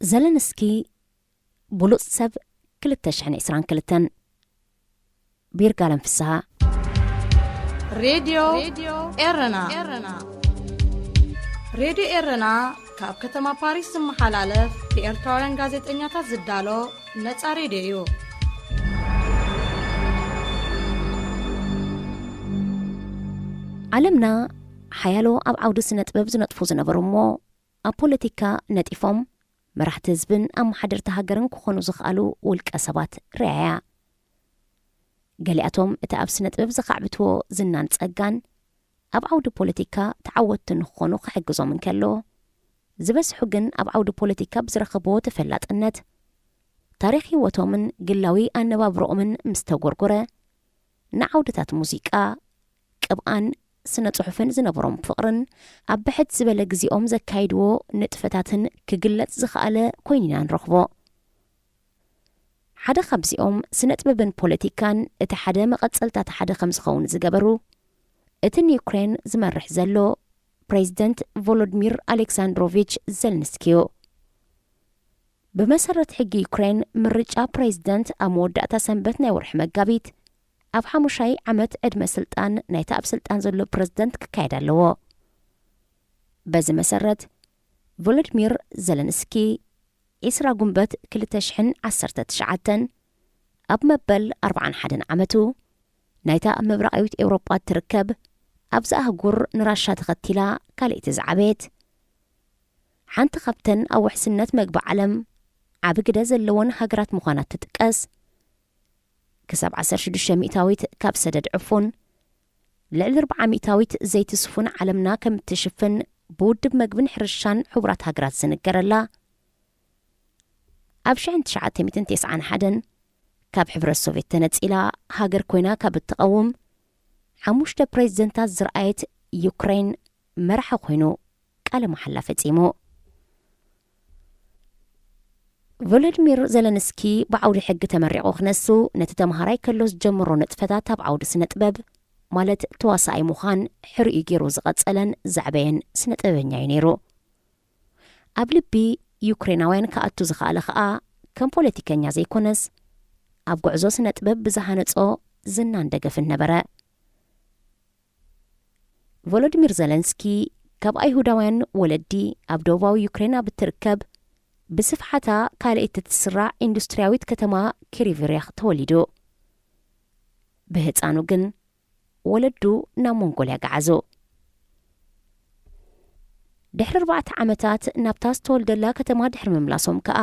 ዘለንስኪ ብሉጽ ሰብ ክልተ ሽሕን ዕስራን ክልተን። ቢርጋለም ፍስሃ። ሬድዮ ኤረና። ሬድዮ ኤረና ካብ ከተማ ፓሪስ ዝመሓላለፍ ብኤርትራውያን ጋዜጠኛታት ዝዳሎ ነጻ ሬድዮ እዩ። ዓለምና ሓያሎ ኣብ ዓውዲ ስነ ጥበብ ዝነጥፉ ዝነበሩ እሞ ኣብ ፖለቲካ ነጢፎም መራሕቲ ህዝብን ኣመሓደርቲ ሃገርን ክኾኑ ዝኽኣሉ ውልቀ ሰባት ርኣያ። ገሊኣቶም እቲ ኣብ ስነ ጥበብ ዘኻዕብትዎ ዝናን ጸጋን ኣብ ዓውዲ ፖለቲካ ተዓወትቲ ንክኾኑ ክሕግዞም እንከሎ፣ ዝበዝሑ ግን ኣብ ዓውዲ ፖለቲካ ብዝረኸብዎ ተፈላጥነት፣ ታሪኽ ህይወቶምን ግላዊ ኣነባብርኦምን ምስ ተጎርጎረ፣ ንዓውድታት ሙዚቃ፣ ቅብኣን ስነ ጽሑፍን ዝነበሮም ፍቕርን ኣብ ብሕት ዝበለ ግዜኦም ዘካይድዎ ንጥፈታትን ክግለጽ ዝኸኣለ ኮይኑ ኢና ንረኽቦ። ሓደ ካብዚኦም ስነ ጥበብን ፖለቲካን እቲ ሓደ መቐጸልታ እቲ ሓደ ከም ዝኸውን ዝገበሩ፣ እቲ ንዩክሬን ዝመርሕ ዘሎ ፕሬዚደንት ቮሎድሚር ኣሌክሳንድሮቪች ዜለንስኪ እዩ። ብመሰረት ሕጊ ዩክሬን፣ ምርጫ ፕሬዚደንት ኣብ መወዳእታ ሰንበት ናይ ወርሒ መጋቢት፣ ኣብ ሓሙሻይ ዓመት ዕድመ ስልጣን ናይቲ ኣብ ስልጣን ዘሎ ፕሬዚደንት ክካየድ ኣለዎ። በዚ መሰረት፣ ቮሎድሚር ዘለንስኪ ዕስራ ጉንበት ክልተ ሽሕን ዓሰርተ ትሽዓተን ኣብ መበል ኣርብዓን ሓደን ዓመቱ ናይታ ኣብ ምብራቓዊት ኤውሮጳ እትርከብ፣ ኣብዛ ኣህጉር ንራሻ ተኸቲላ ካልኣይቲ ዝዓበየት፣ ሓንቲ ካብተን ኣብ ውሕስነት መግቢ ዓለም ዓቢ ግደ ዘለወን ሃገራት ምዃና ትጥቀስ። ክሳብ ዓሰርተ ሽዱሽተ ሚእታዊት ካብ ሰደድ ዕፉን፣ ልዕሊ ኣርብዓ ሚእታዊት ዘይቲ ስፉን ዓለምና ከም እትሽፍን ብውድብ መግብን ሕርሻን ሕቡራት ሃገራት ዝንገረላ፣ ኣብ ሽሕን ትሽዓተ ሚእትን ተስዓን ሓደን ካብ ሕብረት ሶቭየት ተነጺላ ሃገር ኮይና ካብ እትቐውም ሓሙሽተ ፕሬዚደንታት ዝረኣየት ዩክሬን መራሒ ኮይኑ ቃለ መሓላ ፈጺሙ። ቮሎድሚር ዘለንስኪ ብዓውዲ ሕጊ ተመሪቑ ክነሱ፣ ነቲ ተምሃራይ ከሎ ዝጀመሮ ንጥፈታት ኣብ ዓውዲ ስነ ጥበብ፣ ማለት ተዋሳኣይ ምዃን፣ ሕሪኡ ገይሩ ዝቐጸለን ዘዕበየን ስነ ጥበበኛ እዩ ነይሩ። ኣብ ልቢ ዩክሬናውያን ክኣቱ ዝኸኣለ ኸኣ ከም ፖለቲከኛ ዘይኮነስ፣ ኣብ ጉዕዞ ስነ ጥበብ ብዝሃነጾ ዝናን ደገፍን ነበረ። ቮሎዲሚር ዘለንስኪ ካብ ኣይሁዳውያን ወለዲ ኣብ ደቡባዊ ዩክሬን ኣብ እትርከብ ብስፍሓታ ካልኣይቲ እትስራዕ ኢንዱስትርያዊት ከተማ ክሪቪሪኽ ተወሊዱ። ብህጻኑ ግን ወለዱ ናብ ሞንጎልያ ገዓዙ። ድሕሪ ኣርባዕተ ዓመታት ናብታ ዝተወልደላ ከተማ ድሕሪ ምምላሶም ከኣ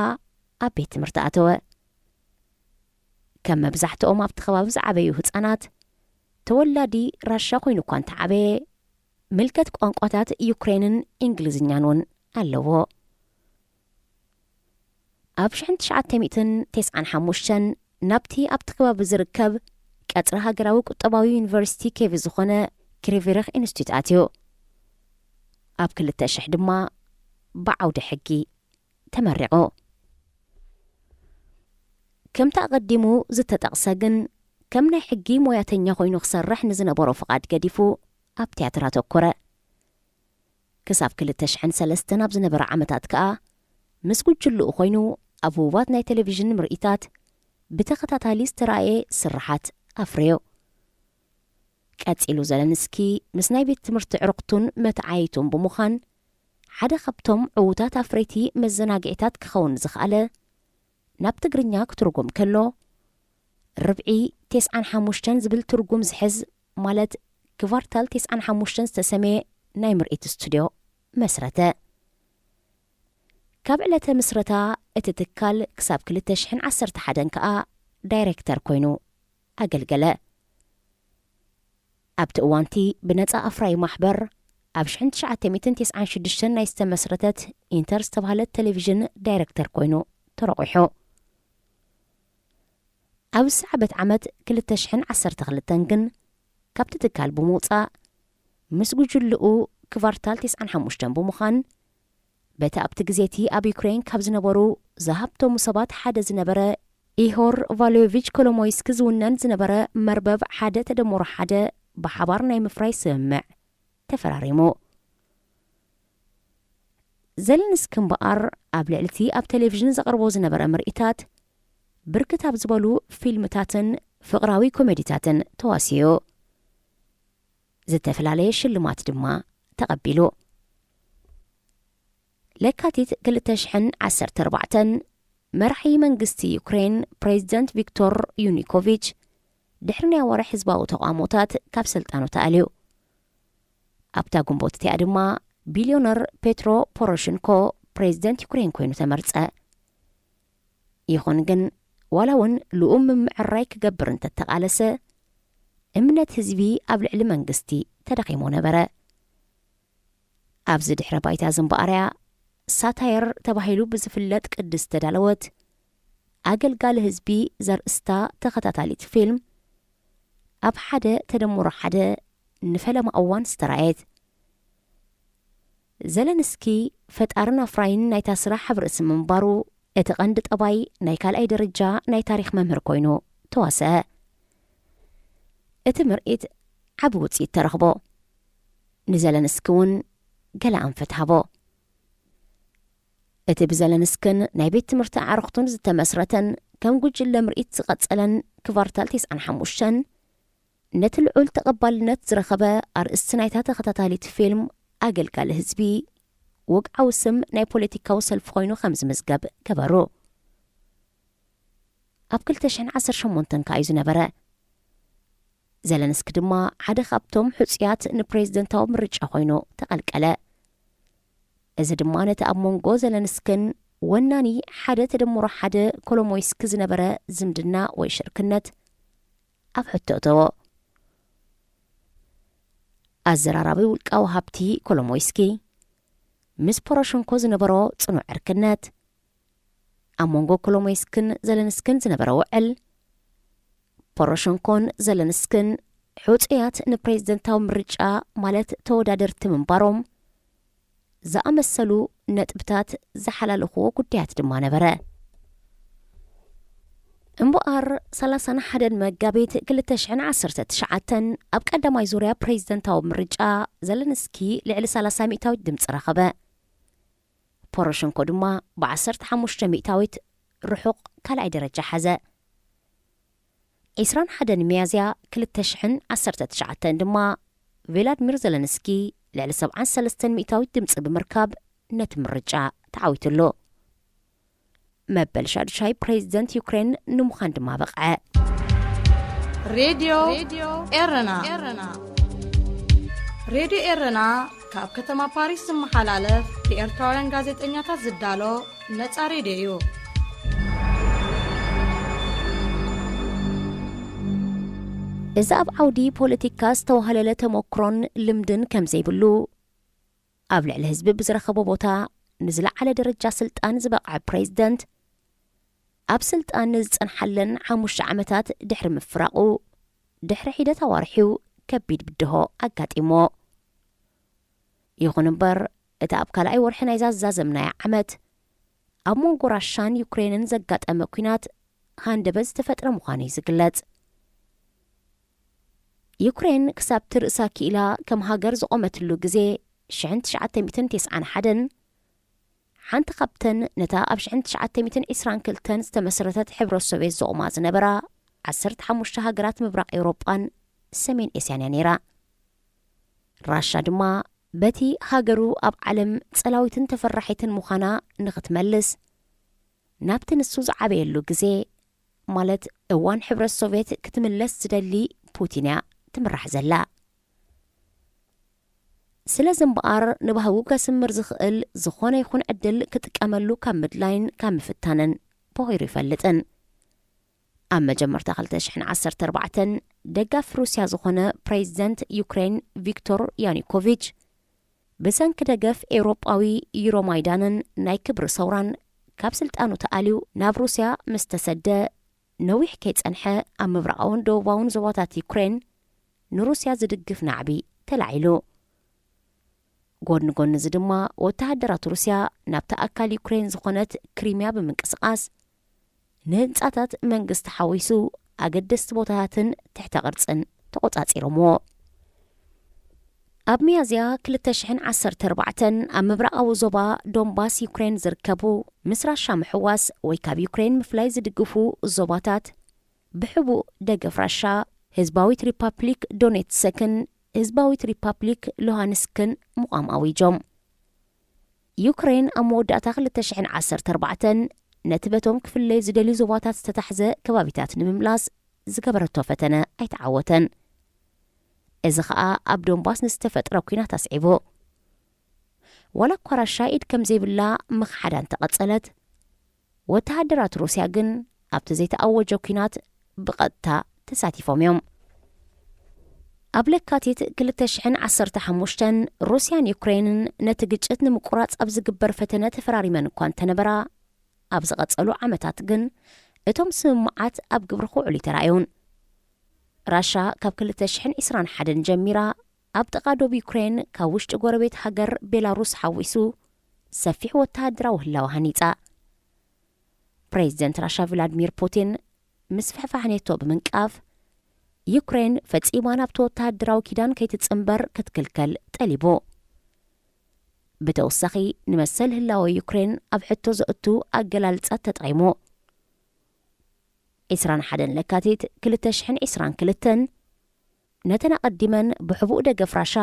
ኣብ ቤት ትምህርቲ ኣተወ። ከም መብዛሕትኦም ኣብቲ ከባቢ ዝዓበዩ ህጻናት፣ ተወላዲ ራሻ ኮይኑ እኳ እንተዓበየ፣ ምልከት ቋንቋታት ዩክሬንን እንግሊዝኛን እውን ኣለዎ። ኣብ ሽሕን ትሽዓተ ሚእትን ተስዓን ሓሙሽተን ናብቲ ኣብቲ ከባቢ ዝርከብ ቀጽሪ ሃገራዊ ቁጠባዊ ዩኒቨርሲቲ ኬቭ ዝኾነ ክሪቪሪኽ ኢንስቲትዩት ኣትዩ። ኣብ ክልተ ሽሕ ድማ ብዓውዲ ሕጊ ተመሪቑ። ከምቲ ኣቐዲሙ ዝተጠቕሰ ግን፣ ከም ናይ ሕጊ ሞያተኛ ኮይኑ ክሰርሕ ንዝነበሮ ፍቓድ ገዲፉ ኣብ ትያትር ኣተኮረ። ክሳብ ክልተ ሽሕን ሰለስተን ኣብ ዝነበረ ዓመታት ከኣ፣ ምስ ጉጅልኡ ኮይኑ ኣብ ህቡባት ናይ ቴሌቪዥን ምርኢታት ብተኸታታሊ ዝተራእየ ስርሓት ኣፍርዩ። ቀጺሉ ዘለንስኪ ምስ ናይ ቤት ትምህርቲ ዕሩኽቱን መተዓይቱን ብምዃን፣ ሓደ ካብቶም ዕዉታት ኣፍረይቲ መዘናግዒታት ክኸውን ዝኸኣለ፣ ናብ ትግርኛ ክትርጉም ከሎ፣ ርብዒ ተስዓን ሓሙሽተን ዝብል ትርጉም ዝሕዝ፣ ማለት ክቫርታል ተስዓን ሓሙሽተን ዝተሰምየ ናይ ምርኢት ስቱድዮ መስረተ። ካብ ዕለተ ምስረታ እቲ ትካል ክሳብ ክልተ ሽሕን ዓሰርተ ሓደን ከኣ ዳይሬክተር ኮይኑ ኣገልገለ። ኣብቲ እዋንቲ ብነጻ ኣፍራዪ ማሕበር ኣብ ሽሕን ትሽዓተ ሚእትን ተስዓን ሽዱሽተን ናይ ዝተመስረተት ኢንተር ዝተባህለት ቴሌቪዥን ዳይሬክተር ኮይኑ ተረቑሑ። ኣብ ዝሰዓበት ዓመት ክልተ ሽሕን ዓሰርተ ክልተን ግን ካብቲ ትካል ብምውጻእ፣ ምስ ጉጅልኡ ክቫርታል ተስዓን ሓሙሽተን ብምዃን፣ በቲ ኣብቲ ግዜቲ ኣብ ዩክሬን ካብ ዝነበሩ ዝሃብተሙ ሰባት ሓደ ዝነበረ ኢሆር ቫልዮቪች ኮሎሞይስኪ ዝውነን ዝነበረ መርበብ ሓደ ተደምሮ ሓደ ብሓባር ናይ ምፍራይ ስምምዕ ተፈራሪሙ። ዘለንስኪ እምበኣር ኣብ ልዕሊ እቲ ኣብ ቴሌቪዥን ዘቕርቦ ዝነበረ ምርኢታት ብርክት ኣብ ዝበሉ ፊልምታትን ፍቕራዊ ኮሜዲታትን ተዋሲኡ። ዝተፈላለየ ሽልማት ድማ ተቐቢሉ። ለካቲት ክልተ ሽሕን ዓሰርተ ኣርባዕተን መራሒ መንግስቲ ዩክሬን ፕሬዚደንት ቪክቶር ዩኒኮቪች ድሕሪ ናይ ኣዋርሕ ህዝባዊ ተቓውሞታት ካብ ስልጣኑ ተኣልዩ። ኣብታ ግንቦት እቲኣ ድማ ቢልዮነር ፔትሮ ፖሮሽንኮ ፕሬዚደንት ዩክሬን ኮይኑ ተመርጸ። ይኹን ግን ዋላ እውን ልኡም ምምዕራይ ክገብር እንተተቓለሰ እምነት ህዝቢ ኣብ ልዕሊ መንግስቲ ተዳኺሞ ነበረ። ኣብዚ ድሕረ ባይታ ዝንበኣርያ ሳታየር ተባሂሉ ብዝፍለጥ ቅዲ ዝተዳለወት ኣገልጋሊ ህዝቢ ዘርእስታ ተኸታታሊት ፊልም ኣብ ሓደ ተደምሮ ሓደ ንፈለማ እዋን ዝተራእየት። ዘለንስኪ ፈጣርን ኣፍራይን ናይታ ስራሕ ኣብ ርእሲ ምንባሩ እቲ ቀንዲ ጠባይ ናይ ካልኣይ ደረጃ ናይ ታሪኽ መምህር ኮይኑ ተዋስአ። እቲ ምርኢት ዓቢ ውጽኢት ተረኽቦ። ንዘለንስኪ እውን ገለ ኣንፈት ሃቦ። እቲ ብዘለንስክን ናይ ቤት ትምህርቲ ኣዕሩኽቱን ዝተመስረተን ከም ጉጅለ ምርኢት ዝቐጸለን ክቫርታል ተስዓን ሓሙሽተን ነቲ ልዑል ተቐባልነት ዝረኸበ ኣርእስቲ ናይታ ተኸታታሊት ፊልም ኣገልጋሊ ህዝቢ ወግዓዊ ስም ናይ ፖለቲካዊ ሰልፊ ኮይኑ ከም ዝምዝገብ ገበሩ። ኣብ ክልተ ሽሕን ዓሰርተ ሸሞንተን ከኣ እዩ ዝነበረ። ዘለንስኪ ድማ ሓደ ካብቶም ሕጹያት ንፕሬዝደንታዊ ምርጫ ኮይኑ ተቐልቀለ። እዚ ድማ ነቲ ኣብ መንጎ ዘለንስክን ወናኒ ሓደ ተደምሮ ሓደ ኮሎሞይስኪ ዝነበረ ዝምድና ወይ ሽርክነት ኣብ ሕቶ እተዎ። ኣዘራራቢ ውልቃዊ ሃብቲ ኮሎሞይስኪ ምስ ፖሮሸንኮ ዝነበሮ ጽኑዕ ዕርክነት፣ ኣብ መንጎ ኮሎሞይስክን ዘለንስክን ዝነበረ ውዕል፣ ፖሮሸንኮን ዘለንስክን ሕጹያት ንፕሬዝደንታዊ ምርጫ ማለት ተወዳደርቲ ምንባሮም ዝኣመሰሉ ነጥብታት ዝሓላለኽዎ ጉዳያት ድማ ነበረ። እምበኣር ሰላሳን ሓደን መጋቢት ክልተ ሽሕን ዓሰርተ ትሽዓተን ኣብ ቀዳማይ ዙርያ ፕሬዝደንታዊ ምርጫ ዘለንስኪ ልዕሊ ሰላሳ ሚእታዊት ድምፂ ረኸበ። ፖሮሸንኮ ድማ ብዓሰርተ ሓሙሽተ ሚእታዊት ርሑቕ ካልኣይ ደረጃ ሓዘ። ዕስራን ሓደን ሚያዝያ ክልተ ሽሕን ዓሰርተ ትሽዓተን ድማ ቬላድሚር ዘለንስኪ ልዕሊ ሰብዓን ሰለስተን ሚእታዊት ድምፂ ብምርካብ ነቲ ምርጫ ተዓዊትሉ። መበል ሻዱሻይ ፕሬዝደንት ዩክሬን ንምዃን ድማ በቕዐ። ሬድዮ ኤረና። ሬድዮ ኤረና ካብ ከተማ ፓሪስ ዝመሓላለፍ ብኤርትራውያን ጋዜጠኛታት ዝዳሎ ነጻ ሬድዮ እዩ። እዚ ኣብ ዓውዲ ፖለቲካ ዝተዋህለለ ተመክሮን ልምድን ከም ዘይብሉ፣ ኣብ ልዕሊ ህዝቢ ብዝረኸቦ ቦታ ንዝለዓለ ደረጃ ስልጣን ዝበቕዐ ፕሬዝደንት፣ ኣብ ስልጣን ንዝጸንሓለን ሓሙሽተ ዓመታት ድሕሪ ምፍራቑ፣ ድሕሪ ሒደት ኣዋርሕ እዩ ከቢድ ብድሆ ኣጋጢሞ። ይኹን እምበር፣ እቲ ኣብ ካልኣይ ወርሒ ናይ ዛዛዘምናያ ዓመት፣ ኣብ መንጎ ራሻን ዩክሬንን ዘጋጠመ ኲናት ሃንደበት ዝተፈጥረ ምዃኑ እዩ ዝግለጽ። ዩክሬን ክሳብ ትርእሳ ክኢላ ከም ሃገር ዝቖመትሉ ግዜ ሽሕን ትሽዓተ ሚእትን ተስዓን ሓደን፣ ሓንቲ ካብተን ነታ ኣብ ሽሕን ትሽዓተ ሚእትን ዕስራን ክልተን ዝተመስረተት ሕብረት ሶቬት ዘቑማ ዝነበራ ዓሰርተ ሓሙሽተ ሃገራት ምብራቕ ኤውሮጳን ሰሜን ኤስያን እያ ነይራ። ራሻ ድማ በቲ ሃገሩ ኣብ ዓለም ጸላዊትን ተፈራሒትን ምዃና ንኽትመልስ፣ ናብቲ ንሱ ዝዓበየሉ ግዜ፣ ማለት እዋን ሕብረት ሶቬት ክትምለስ ዝደሊ ፑቲን እያ ትምራሕ ዘላ። ስለዚ እምበኣር፣ ንባህጉ ከስምር ዝኽእል ዝኾነ ይኹን ዕድል ክጥቀመሉ ካብ ምድላይን ካብ ምፍታንን ቦኺሩ ይፈልጥን። ኣብ መጀመርታ ክልተ ሽሕን ዓሰርተ ኣርባዕተን ደጋፊ ሩስያ ዝኾነ ፕሬዚደንት ዩክሬን ቪክቶር ያኑኮቪች፣ ብሰንኪ ደገፍ ኤውሮጳዊ ዩሮማይዳንን ናይ ክብሪ ሰውራን ካብ ስልጣኑ ተኣልዩ ናብ ሩስያ ምስ ተሰደ፣ ነዊሕ ከይጸንሐ ኣብ ምብራቓውን ደቡባውን ዞባታት ዩክሬን ንሩስያ ዝድግፍ ናዕቢ ተላዒሉ። ጎድኒ ጎድኒ እዚ ድማ ወተሃደራት ሩስያ ናብታ ኣካል ዩክሬን ዝኾነት ክሪምያ ብምንቅስቓስ ንህንጻታት መንግስቲ ሓዊሱ ኣገደስቲ ቦታታትን ትሕተ ቅርጽን ተቖጻጺሮምዎ። ኣብ ሚያዝያ ክልተ ሽሕን ዓሰርተ ኣርባዕተን ኣብ ምብራቓዊ ዞባ ዶንባስ ዩክሬን ዝርከቡ፣ ምስ ራሻ ምሕዋስ ወይ ካብ ዩክሬን ምፍላይ ዝድግፉ ዞባታት፣ ብሕቡእ ደገፍ ራሻ፣ ህዝባዊት ሪፓብሊክ ዶኔትስክን ህዝባዊት ሪፓብሊክ ሉሃንስክን ምቋም ኣዊጆም። ዩክሬን ኣብ መወዳእታ ክልተ ሽሕን ዓሰርተ ኣርባዕተን ነቲ በቶም ክፍለዩ ዝደልዩ ዞባታት ዝተታሕዘ ከባቢታት ንምምላስ ዝገበረቶ ፈተነ ኣይተዓወተን። እዚ ኸኣ ኣብ ዶንባስ ንዝተፈጥረ ኲናት ኣስዒቡ። ዋላ እኳ ራሻ ኢድ ከም ዘይብላ ምኽሓዳ እንተቐጸለት፣ ወተሃደራት ሩስያ ግን ኣብቲ ዘይተኣወጀ ኲናት ብቐጥታ ተሳቲፎም እዮም። ኣብ ለካቲት ክልተ ሽሕን ዓሰርተ ሓሙሽተን ሩስያን ዩክሬንን ነቲ ግጭት ንምቁራጽ ኣብ ዝግበር ፈተነ ተፈራሪመን እኳ እንተነበራ፣ ኣብ ዝቐጸሉ ዓመታት ግን እቶም ስምምዓት ኣብ ግብሪ ክውዕሉ ኣይተራእዩን። ራሻ ካብ ክልተ ሽሕን ዕስራን ሓደን ጀሚራ ኣብ ጥቓ ዶብ ዩክሬን ካብ ውሽጢ ጎረቤት ሃገር ቤላሩስ ሓዊሱ ሰፊሕ ወተሃደራዊ ህላወ ሃኒጻ። ፕሬዚደንት ራሻ ቭላድሚር ፑቲን ምስፍሕፋሕ ኔቶ ብምንቃፍ፣ ዩክሬን ፈጺማ ናብቲ ወተሃደራዊ ኪዳን ከይትጽንበር ክትክልከል ጠሊቡ። ብተወሳኺ፣ ንመሰል ህላወ ዩክሬን ኣብ ሕቶ ዘእቱ ኣገላልጻት ተጠቒሙ። ዕስራን ሓደን ለካቲት ክልተ ሽሕን ዕስራን ክልተን፣ ነተን ኣቐዲመን ብሕቡእ ደገፍ ራሻ፣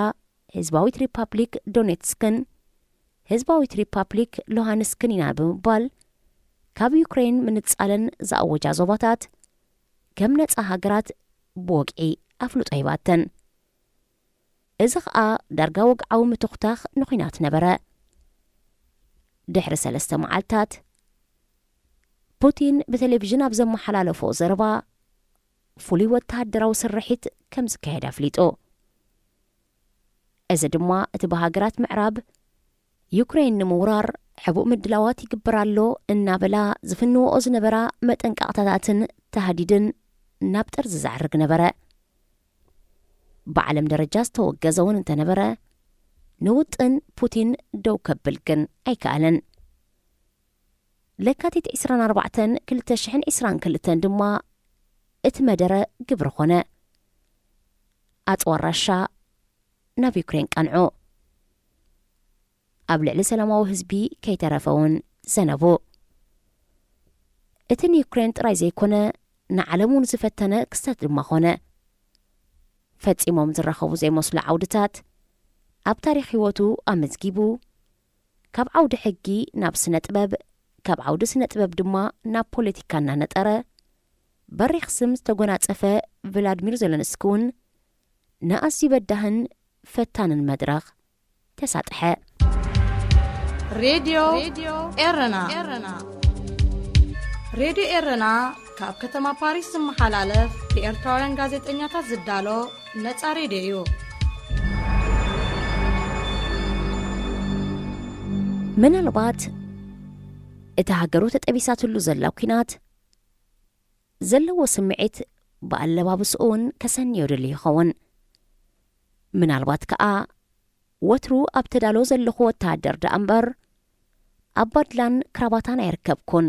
ህዝባዊት ሪፓብሊክ ዶኔትስክን ህዝባዊት ሪፓብሊክ ሉሃንስክን ኢና ብምባል፣ ካብ ዩክሬን ምንጻለን ዝኣወጃ ዞባታት፣ ከም ነጻ ሃገራት ብወግዒ ኣፍልጦ ሂባተን። እዚ ኸኣ ዳርጋ ወግዓዊ ምትኹታኽ ንኹናት ነበረ። ድሕሪ ሰለስተ መዓልታት፣ ፑቲን ብቴሌቪዥን ኣብ ዘመሓላለፎ ዘረባ፣ ፍሉይ ወተሃደራዊ ስርሒት ከም ዝካየድ ኣፍሊጡ። እዚ ድማ እቲ ብሃገራት ምዕራብ ዩክሬን ንምውራር ሕቡእ ምድላዋት ይግበር ኣሎ እናበላ ዝፍንወኦ ዝነበራ መጠንቀቕታታትን ታህዲድን ናብ ጠርዚ ዘዕርግ ነበረ። ብዓለም ደረጃ ዝተወገዘ እውን እንተነበረ፣ ንውጥን ፑቲን ደው ከብል ግን ኣይከኣለን። ለካቲት ዕስራን ኣርባዕተን ክልተ ሽሕን ዕስራን ክልተን ድማ እቲ መደረ ግብሪ ኾነ። ኣጽዋር ራሻ ናብ ዩክሬን ቀንዑ። ኣብ ልዕሊ ሰላማዊ ህዝቢ ከይተረፈ እውን ዘነቡ። እቲ ንዩክሬን ጥራይ ዘይኮነ፣ ንዓለም እውን ዝፈተነ ክስተት ድማ ኾነ። ፈጺሞም ዝራኸቡ ዘይመስሉ ዓውድታት ኣብ ታሪኽ ህይወቱ ኣመዝጊቡ፣ ካብ ዓውዲ ሕጊ ናብ ስነ ጥበብ፣ ካብ ዓውዲ ስነ ጥበብ ድማ ናብ ፖለቲካ እናነጠረ፣ በሪኽ ስም ዝተጎናጸፈ ቭላድሚር ዘለንስኪ እውን ንኣዝዩ በዳህን ፈታንን መድረኽ ተሳጥሐ። ሬድዮ ኤረና። ሬድዮ ኤረና ካብ ከተማ ፓሪስ ዝመሓላለፍ ብኤርትራውያን ጋዜጠኛታት ዝዳሎ ነጻ ሬድዮ እዩ። ምናልባት እቲ ሃገሩ ተጠቢሳትሉ ዘላ ኲናት ዘለዎ ስምዒት ብኣለባብስኡ እውን ከሰንዮ ደልዩ ይኸውን። ምናልባት ከኣ ወትሩ ኣብ ተዳሎ ዘለኹ ወተሃደር ደኣ እምበር ኣብ ባድላን ክራባታን ኣይርከብኩን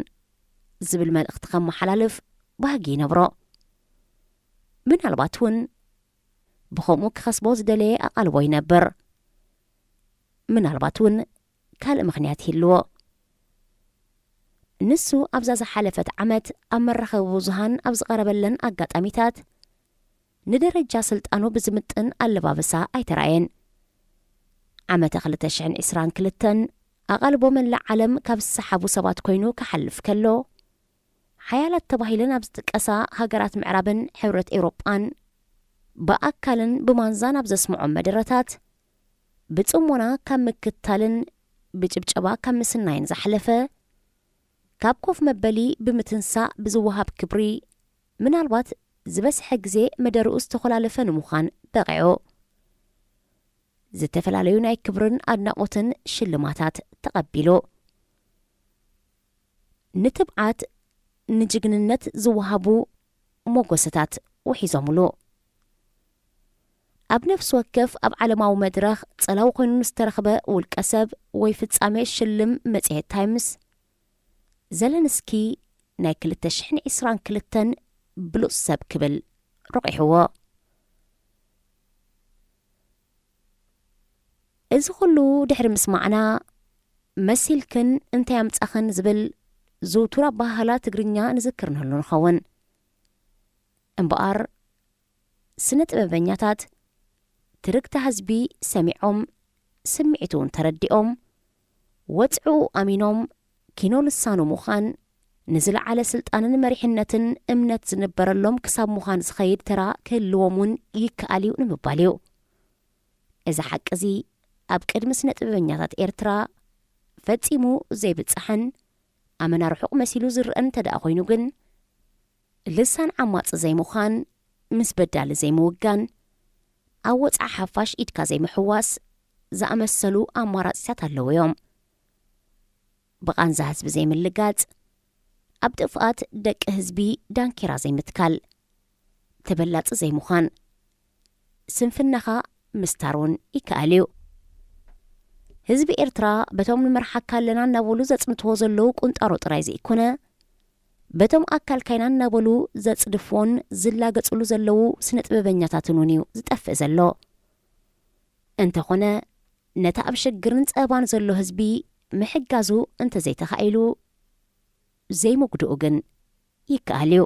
ዝብል መልእኽቲ ከመሓላልፍ ባህጊ ይነብሮ። ምናልባት እውን ብኸምኡ ክኸስቦ ዝደለየ ኣቓልቦ ይነብር። ምናልባት እውን ካልእ ምኽንያት ይህልዎ። ንሱ ኣብዛ ዝሓለፈት ዓመት ኣብ መራኸቢ ብዙሃን ኣብ ዝቐረበለን ኣጋጣሚታት፣ ንደረጃ ስልጣኑ ብዝምጥን ኣለባብሳ ኣይተራእየን። ዓመተ ክልተ ሽሕን ዕስራን ክልተን ኣቓልቦ መላእ ዓለም ካብ ዝሰሓቡ ሰባት ኮይኑ ክሓልፍ ከሎ፣ ሓያላት ተባሂለን ኣብ ዝጥቀሳ ሃገራት ምዕራብን ሕብረት ኤውሮጳን ብኣካልን ብማንዛን ኣብ ዘስምዖም መደረታት፣ ብጽሞና ካብ ምክታልን ብጭብጨባ ካብ ምስናይን ዝሓለፈ፣ ካብ ኮፍ መበሊ ብምትንሳእ ብዝወሃብ ክብሪ፣ ምናልባት ዝበዝሐ ግዜ መደርኡ ዝተኾላለፈ ንምዃን በቒዑ። ዝተፈላለዩ ናይ ክብርን ኣድናቖትን ሽልማታት ተቐቢሉ። ንትብዓት፣ ንጅግንነት ዝወሃቡ ሞጎሰታት ውሒዞምሉ። ኣብ ነፍሲ ወከፍ ኣብ ዓለማዊ መድረኽ ጸላዊ ኮይኑ ንዝተረኽበ ውልቀ ሰብ ወይ ፍጻሜ ሽልም መጽሔት ታይምስ፣ ዘለንስኪ ናይ ክልተ ሽሕን ዕስራን ክልተን ብሉጽ ሰብ ክብል ረቑሕዎ። እዚ ኩሉ ድሕሪ ምስማዕና፣ መሲልክን እንታይ ኣምጻኽን ዝብል ዝውቱር ኣበሃህላ ትግርኛ ንዝክር ንህሉ ንኸውን። እምበኣር፣ ስነ ጥበበኛታት ትርግታ ህዝቢ ሰሚዖም፣ ስምዒቱ እውን ተረዲኦም፣ ወጽዕኡ ኣሚኖም፣ ኪኖ ልሳኑ ምዃን፣ ንዝለዓለ ስልጣንን መሪሕነትን እምነት ዝንበረሎም ክሳብ ምዃን ዝኸይድ ተራ ክህልዎም እውን ይከኣል እዩ ንምባል እዩ። እዚ ሓቂ እዚ ኣብ ቅድሚ ስነ ጥበበኛታት ኤርትራ ፈጺሙ ዘይብጻሕን ኣመና ርሑቕ መሲሉ ዝረአ እንተ ደኣ ኮይኑ ግን፣ ልሳን ዓማጺ ዘይምዃን፣ ምስ በዳሊ ዘይምውጋን፣ ኣብ ወጽዓ ሓፋሽ ኢድካ ዘይምሕዋስ ዝኣመሰሉ ኣማራጺታት ኣለዉ እዮም። ብቓንዛ ህዝቢ ዘይምልጋጽ፣ ኣብ ጥፍኣት ደቂ ህዝቢ ዳንኬራ ዘይምትካል፣ ተበላጺ ዘይምዃን፣ ስንፍናኻ ምስታር እውን ይከኣል እዩ። ህዝቢ ኤርትራ በቶም ንመርሓካ ኣለና እናበሉ ዘጽንትዎ ዘለዉ ቁንጣሮ ጥራይ ዘይኮነ፣ በቶም ኣካልካ ኢና እናበሉ ዘጽድፍዎን ዝላገጽሉ ዘለዉ ስነ ጥበበኛታትን እውን እዩ ዝጠፍእ ዘሎ። እንተኾነ፣ ነቲ ኣብ ሽግርን ጸባን ዘሎ ህዝቢ ምሕጋዙ እንተዘይተኻኢሉ፣ ዘይምጉድኡ ግን ይከኣል እዩ።